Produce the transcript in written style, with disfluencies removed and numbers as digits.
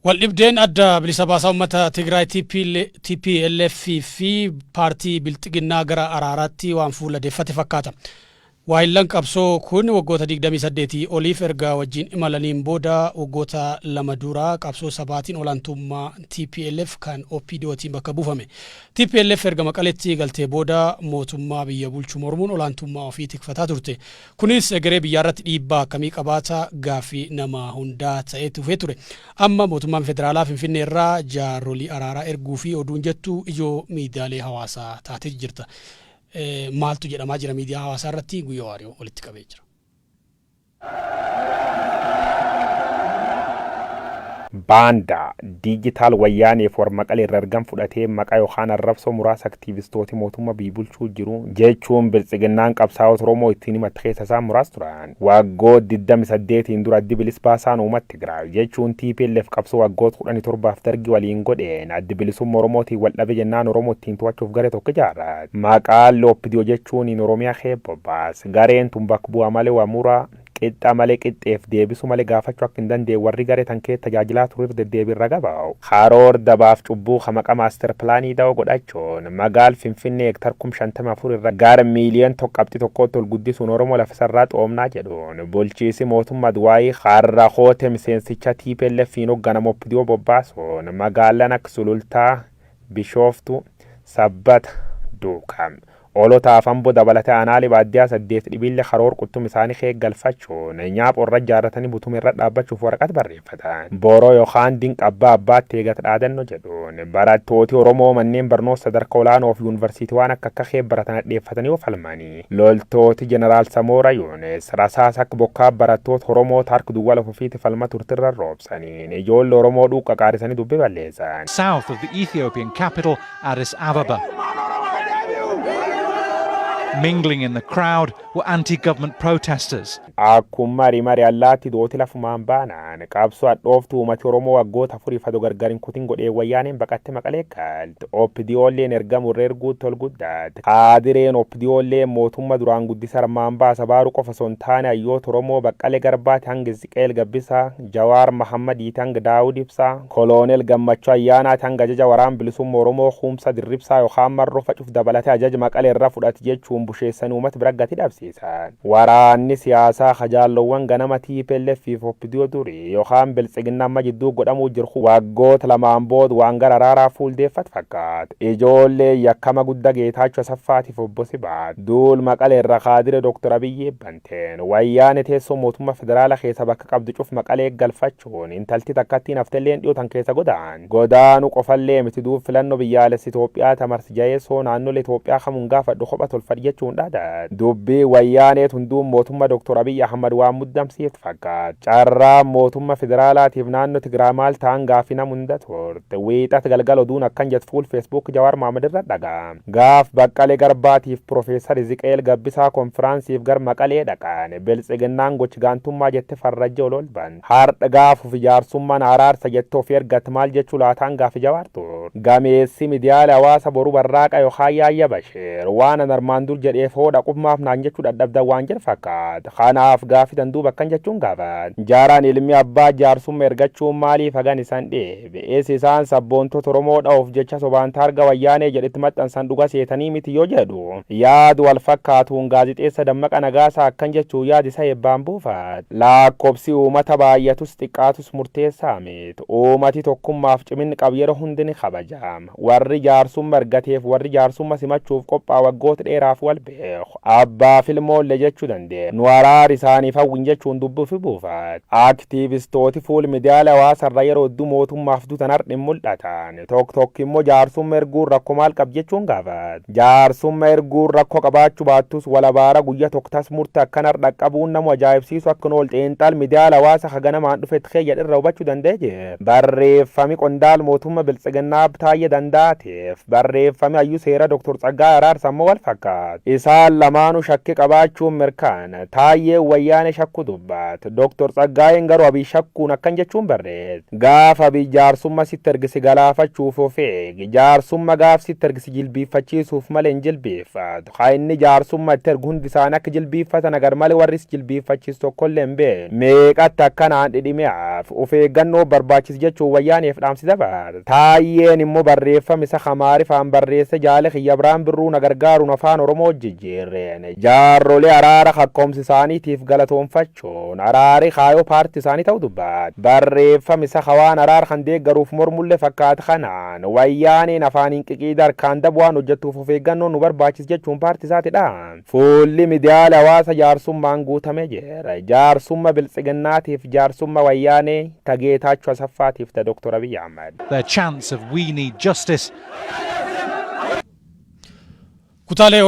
Waldhibdeen Adda Bilisa Baasaa Uummata Tigraay TPLF fi paartii Bilxiginnaa gara araaraatti waan fuula deeffate fakkaata. Waahillan qabsoo kun waggoota 28 oliif erga wajjin imalaniin booda waggoota 2 dura qabsoo sabaatiin olaantummaa tplf kan OPDOtiin bakka buufame. Tplf erga Maqaleetti galtee booda mootummaa biyya bulchu mormuun olaantummaa ofii tikfataa turte. Kunis egeree biyyaarratti dhiibbaa akkamii qabaata gaaffii nama hundaa ta'ee tufee ture. Amma mootummaan federaalaa Finfinneerraa jaarrolii araaraa erguufi oduun jettu ijoo miidiyaalee hawaasaa taatee jirta. Maaltu jedhamaa jira miidiyaa hawaasaa irratti Guyyoo Waariyoo walitti qabee jira. Baandaa, Diijitaal Wayyaaneef war Maqalee irra ergam fudhatee maqaa yookaan arrabsoo muraasa aktiivistooti mootumma biyy bulchuu jiru jechuun Biltsiginnaan qabsaa'ota Oromoo ittiin himatte keessa isaan muraas turan. Waggoot 28n dura Addi Bilis Baasaan Uumat Tigraay jechuun tplf qabsoo waggoot 17f Dargi waliin godheen Addi Bilisumma Oromootiin wal dhabe jennaan Oromoo ittiin to'achuuf gare tokko ijaarrat. Maqaan Opdo jechuuniin Oromiyaa kee bobbaas. Gareen tun bakk bu'a male wa mura, qixxa male qixxeef deebisu male gaafachu akka hin dandeen warri gare tan kee tajaajilaa ture irra deddeebiin raga ba'u. Karoor dabaaf cubbuu ka maqa master pilaanii da'oo godhachuun magaal Finfinnee hektar 54,000 irra gar miiliyoon 1 qabxi tokkootti ol guddisuun Oromoo lafa isarraa xoomnaa jedhuun bulchiisi mootumma Adwaayii har'a koote miseensicha TPLFiin hogganamu opdo bobbaasuun magaallan akka Sulultaa, Bishooftuu, Sabbata, Duukam, Olotaaf Ambo dabalate aanaalee baaddiyaa 8 dhibiille karoor quttum isaani kee galfachuun nyaapho irra jaarratanii butuma irra dhaabbachuuf waraqat barreeffatan. Boroo yookaan dinqa abbaa abbaatti eegat dhaadanno jedhuun barattooti Oromoo manneen barnoota sadarka olaanoo fi yuunivarsiitiwaan akka akka kee baratan hadheeffatanii yoo falmanii loltooti Jeneraal Samoora Yuunis rasaasa akka bokkaa barattoota Oromoo hark duwwaa lafa ofiiti falma turtirra roobsaniin ijoolle Oromoo dhuuqqa qaarisanii dubbi balleessan. South of the Ethiopian capital, Addis Ababa. Mingling in the crowd were anti-government protesters. Akkum mari mari allaatti dooti lafumaan baanaan qabsoo hadhooftuu uumati Oromoo waggoota afuriif ado gargar hin kutin godhee Wayyaaneen baqatte Maqalee galte. OPDOlleen ergamu irra erguutti ol guddatte. Kaadireen OPDOlleen mootumma duraan guddisa armaan baasa baaru qofa osoo hin taane hayyoota Oromoo Baqqale Garbaati hanga Izziqeel Gabbisaa, Jawaar Mahammadiiti hanga Daawud Ibsaa, Koloonel Gammachuu Ayyaanaati hanga ajaja Waraan Bilisumma Oromoo Kuumsa Dirribsaa yookaan Marroo fa cuf dabalate ajaja Maqale irra fudhati jechuun busheessani uumat bira gati dhabsiisan. Waraanni siyaasaa ka jaallowwan ganama tplf fi opdo durii yookaan Biltsiginna amma jidduu godhamuu jiru kun waggoota lamaan bood waan gara araaraa fuul deeffat fakkaata. Ijoolleen yakkama gudda Geetaachoo Asaffaatiif Obbo Sibaat duul Maqale irra kaadire Dr. Abiyyi eebbanteen Wayyaane teessoo mootumma federaala keessa bakka qabdu cuf Maqalee galfachuun intalti takkattiin haftelleen dhiyoo tan keessa godaan. Godaanu qofallee miti duub filanno biyyaalessa Itoophiyaa ta mars jaheessoo naannole Itoophiyaa kamun gaafadhu kopha tolfadh jechuun dhaadat. Dubbiin Wayyaanee tun duub mootumma Dr. Abiy Ahmad waan muddamsiift fakkaat. Carraan mootumma federaalaatiif naanno Tigraay maal ta'an gaaffi nam hunda turte. Wiixat galgal oduun akkan jett fuul Facebook Jawaar Mohammed irra dhaga'am. Gaaf Baqqale Garbaatiif Pirofeesar Hiziqeel Gabbisaa konfiraansiif gar Maqalee dhaqan, Biltsiginnaan goch gaantummaa jette farrajje olol bante. Hardha gaaf ufi jaarsumman araarsa jette ofi ergatt maal jechu laataan gaafi Jawaar tur. Gameessi midiyaale hawaasa Boru Barraaqa yookaan Yaayya Bashir waan an armaan dur jedheef hoo dhaquf maaf naan jechu dhadhabdan waan jedh fakkaat. Kanaaf gaafi tan duuba akkan jechuun gaafat. Jaaraan ilmi abbaa jaarsumma ergachuun maaliif hagan isan dhibe? Is isaan sabboontota Oromoo dha'uuf jecha sobaan taarga Wayyaanee jedhu itti maxxansan dhuga seetanii miti yoo jedhu yaad wal fakkaatuun gaazixeessa Dammaqa Nagaasaa akkan jechuun yaad isa eebbaan buufat. Laakkobsi uumata baay'atus xiqqaatus murteessaa mit. Uumati tokkummaaf ciminn qab yero hund ni kabajam. Warri jaarsumma ergateef warri jaarsumma simachuuf qophaa waggoot dheeraaf wal beeku. Abbaaf ilmoolle jechu dandeen. Nu araar isaaniif hawwin jechuun dubbi ufi buufat. Aktiivistooti fuul midiyaale hawaasa irra yeroo hedduu mootummaaf dutan hardh hin muldhatan. Tok tokk immo jaarsumma erguun rakko maal qab jechuun gaafat. Jaarsumma erguun rakko qabaachu baattus wal abaara guyya tokk tas murte akkan hardh dhaqqabuun namu ajaa'ibsiisu akka hin ool xiinxal midiyaale hawaasa ka ganamaan dhufet keeyya irra hubachu danda'e jir. Barreeffami qondaal mootumma Biltsiginnaa Abb Taayye Danda'aatiif barreeffami hayyu seera Dr. Tsaggaayee Araarsa ammoo wal fakkaata. dubbaat. Isaan lamaanuu shakki qabaachuun mirkaana. Taayyeen Wayyaane shakku dubbaat. Dr. Tsaggaayeen garuu Abiy shakkuun akkan jechuun barreesse. Gaafa Abiy jaarsumma sitti ergisi galaafachuuf of eegi. Jaarsumma gaaf sitti ergisi jilbiiffachiisuuf malee hin jilbiiffatu. Haa inni jaarsumma itti ergu hundi isaanii akka jilbiiffatan agar malee warris jilbiiffachiisu tokkollee hin beeknu. Meeqatti akkanaan dhidhime'aaf of eeggannoo barbaachis jechuun Wayyaaneef dhaamsi dabarse. Taayyeen immoo barreeffama isa Amaariffaan barreesse jaale kiyya Biraan Birruu na gargaaruun afaan Oromoo jijjiirreen jaarrolee araara kakkoomsi isaaniitiif galatoonfachuun araari kaayoo paartii isaanii ta'uu dubbate. Barreeffama isa waan araara kan deeggaruuf mormullee fakkaata kanaan Wayyaaneen afaaniin qiqiida harkaan dabu waan hojjettuuf of eeggannoon nu barbaachis jechuun paartii isaatiidha. Fuulli miidiyaalee hawaasa jaarsummaan guutamee jira. Jaarsumma Biltsiginnaatiif jaarsumma Wayyaanee ta Geetaachoo Asaffaatiif ta Dr. Abiy Ahmad. Their chants of "We need justice" Kutaalee